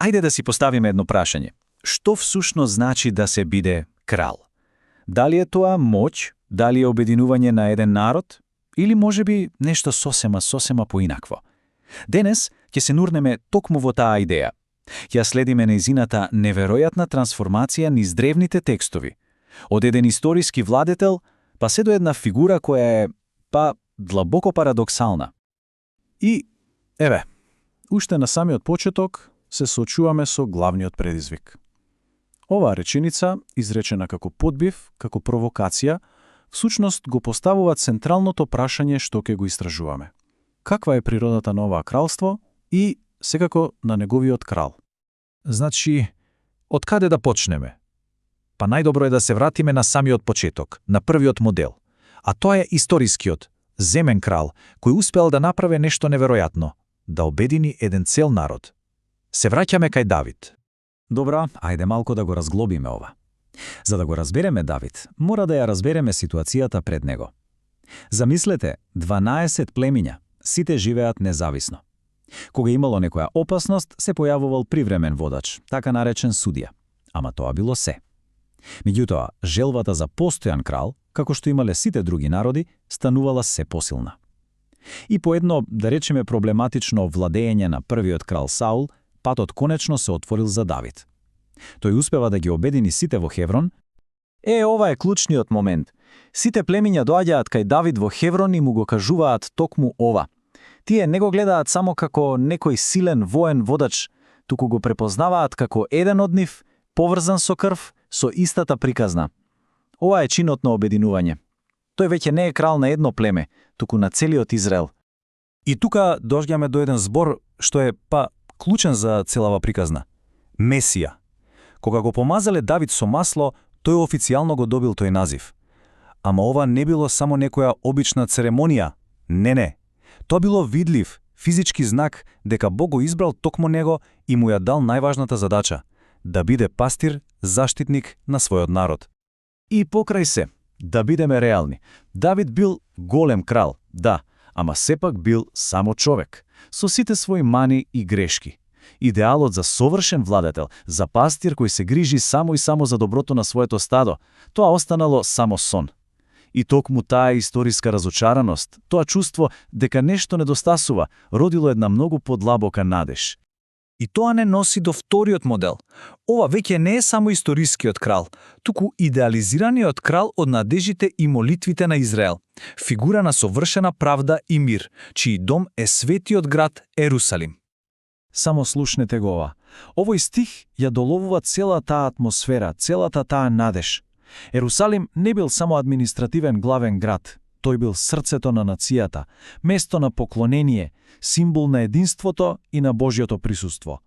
Ајде да си поставиме едно прашање. Што всушност значи да се биде крал? Дали е тоа моќ, дали е обединување на еден народ, или можеби нешто сосема поинакво? Денес ќе се нурнеме токму во таа идеја. Ќе следиме нејзината неверојатна трансформација низ древните текстови. Од еден историски владетел, па се до една фигура која е, длабоко парадоксална. И, уште на самиот почеток се соочуваме со главниот предизвик. Оваа реченица, изречена како подбив, како провокација, всушност го поставува централното прашање што ќе го истражуваме. Каква е природата на оваа кралство и, секако, на неговиот крал? Значи, од каде да почнеме? Па најдобро е да се вратиме на самиот почеток, на првиот модел. А тоа е историскиот, земен крал, кој успел да направи нешто неверојатно, да обедини еден цел народ. Се враќаме кај Давид. Добра, ајде малку да го разглобиме ова. За да го разбереме Давид, мора да ја разбереме ситуацијата пред него. Замислете, 12 племиња, сите живеат независно. Кога имало некоја опасност, се појавувал привремен водач, така наречен судија. Ама тоа било се. Меѓутоа, желбата за постојан крал, како што имале сите други народи, станувала се посилна. И по едно, да речеме, проблематично владење на првиот крал Саул, патот конечно се отворил за Давид. Тој успева да ги обедини сите во Хеврон. Ова е клучниот момент. Сите племиња доаѓаат кај Давид во Хеврон и му го кажуваат токму ова. Тие не го гледаат само како некој силен воен водач, туку го препознаваат како еден од нив, поврзан со крв, со истата приказна. Ова е чинот на обединување. Тој веќе не е крал на едно племе, туку на целиот Израел. И тука доаѓаме до еден збор што е клучен за целава приказна. Месија. Кога го помазале Давид со масло, тој официјално го добил тој назив. Ама ова не било само некоја обична церемонија. Не. Тоа било видлив, физички знак дека Бог го избрал токму него и му ја дал најважната задача – да биде пастир, заштитник на својот народ. И покрај се, да бидеме реални, Давид бил голем крал, да, ама сепак бил само човек, со сите своји мани и грешки. Идеалот за совршен владетел, за пастир кој се грижи само и само за доброто на своето стадо, тоа останало само сон. И токму таа историска разочараност, тоа чувство дека нешто недостасува, родило една многу подлабока надеж. И тоа не носи до вториот модел. Ова веќе не е само историскиот крал, туку идеализираниот крал од надежите и молитвите на Израел. Фигура на совршена правда и мир, чиј дом е светиот град Ерусалим. Само слушнете го ова. Овој стих ја доловува целата таа атмосфера, целата таа надеж. Ерусалим не бил само административен главен град. Тој бил срцето на нацијата, место на поклонение, символ на единството и на Божјото присуство.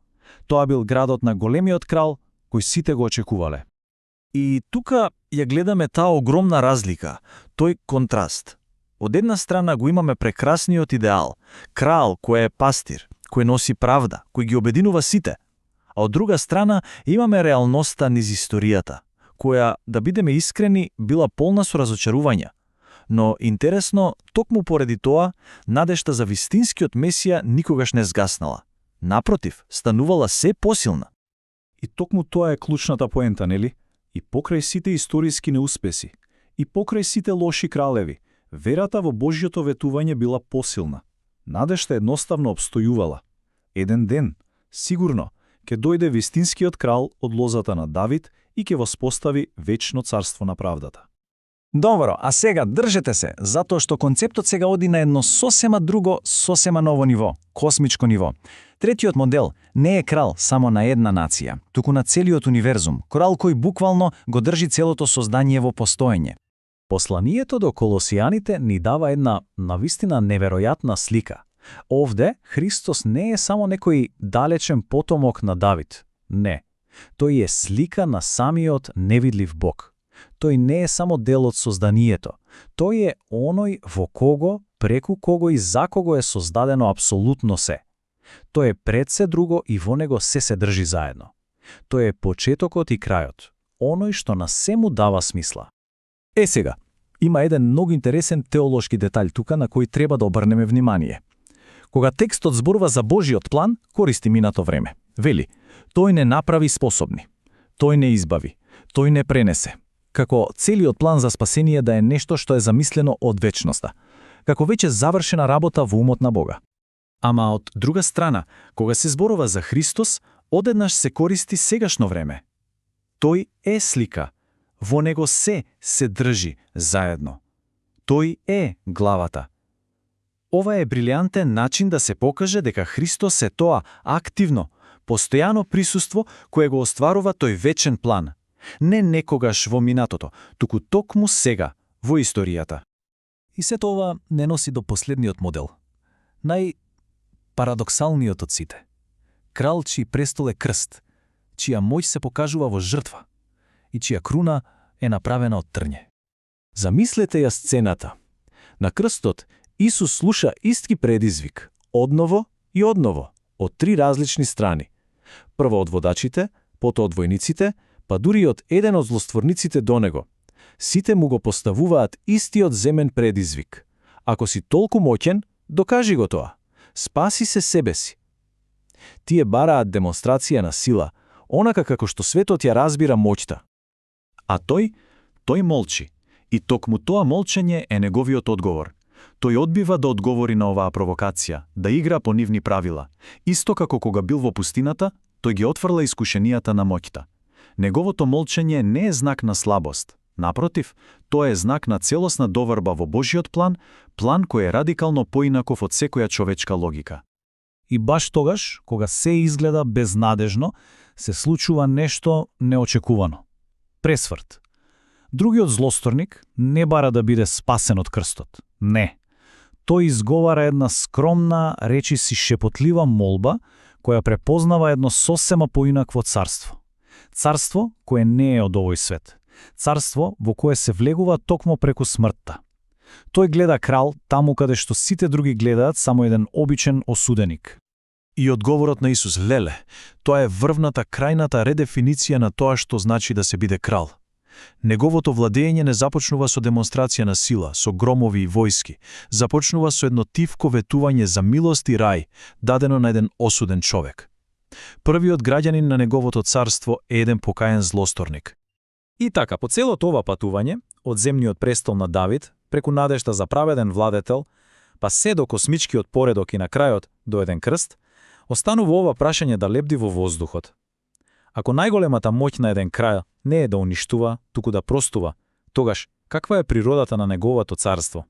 Тоа бил градот на големиот крал, кој сите го очекувале. И тука ја гледаме таа огромна разлика, тој контраст. Од една страна го имаме прекрасниот идеал, крал кој е пастир, кој носи правда, кој ги обединува сите. А од друга страна имаме реалноста низ историјата, која, да бидеме искрени, била полна со разочарувања. Но интересно, токму поради тоа, надежта за вистинскиот Месија никогаш не згаснала. Напротив, станувала се посилна. И токму тоа е клучната поента, нели? И покрај сите историски неуспеси, и покрај сите лоши кралеви, верата во Божјото ветување била посилна. Надежта едноставно обстојувала. Еден ден, сигурно, ќе дојде вистинскиот крал од лозата на Давид и ќе воспостави вечно царство на правдата. Добро, а сега држете се, затоа што концептот сега оди на едно сосема друго, сосема ново ниво, космичко ниво. Третиот модел не е крал само на една нација, туку на целиот универзум, крал кој буквално го држи целото создание во постоење. Посланието до колосијаните ни дава една навистина неверојатна слика. Овде Христос не е само некој далечен потомок на Давид. Не. Тој е слика на самиот невидлив Бог. Тој не е само дел од созданието. Тој е оној во кого, преку кого и за кого е создадено апсолутно се. Тој е пред се друго и во него се држи заедно. Тој е почетокот и крајот. Оној што на се му дава смисла. Сега, има еден многу интересен теолошки детаљ тука на кој треба да обрнеме внимание. Кога текстот зборува за Божиот план, користи минато време. Вели, Тој не направи способни. Тој не избави. Тој не пренесе. Како целиот план за спасение да е нешто што е замислено од вечноста. Како веќе завршена работа во умот на Бога. Ама од друга страна, кога се зборува за Христос, одеднаш се користи сегашно време. Тој е слика. Во него се држи заедно. Тој е главата. Ова е брилјантен начин да се покаже дека Христос е тоа активно, постојано присуство кое го остварува тој вечен план. Не некогаш во минатото, туку токму сега, во историјата. И сето ова не носи до последниот модел. Најпарадоксалниот од сите. Крал чиј престол е крст, чија моќ се покажува во жртва и чија круна е направена од трње. Замислете ја сцената. На крстот Исус слуша исти предизвик, одново и одново, од три различни страни. Прво од водачите, потоа од војниците, па дури од еден од злостворниците до него. Сите му го поставуваат истиот земен предизвик. Ако си толку моќен, докажи го тоа. Спаси се себе си. Тие бараат демонстрација на сила, онака како што светот ја разбира моќта. А тој молчи. И токму тоа молчење е неговиот одговор. Тој одбива да одговори на оваа провокација, да игра по нивни правила. Исто како кога бил во пустината, тој ги отфрла искушенијата на моќта. Неговото молчење не е знак на слабост. Напротив, тоа е знак на целосна доврба во Божиот план, план кој е радикално поинаков од секоја човечка логика. И баш тогаш, кога се изгледа безнадежно, се случува нешто неочекувано. Пресврт. Другиот злосторник не бара да биде спасен од крстот. Не. Тој изговара една скромна, речиси шепотлива молба, која препознава едно сосема поинакво царство. Царство кое не е од овој свет. Царство во кое се влегува токму преку смртта. Тој гледа крал таму каде што сите други гледаат само еден обичен осуденик. И одговорот на Исус, леле, тоа е врвната крајната редефиниција на тоа што значи да се биде крал. Неговото владење не започнува со демонстрација на сила, со громови и војски, започнува со едно тивко ветување за милост и рај, дадено на еден осуден човек. Првиот граѓанин на неговото царство е еден покаен злосторник. И така, по целото ова патување, од земниот престол на Давид, преку надежта за праведен владетел, па се до космичкиот поредок и на крајот до еден крст, останува ова прашање да лебди во воздухот. Ако најголемата моќ на еден крај не е да уништува, туку да простува, тогаш каква е природата на неговото царство?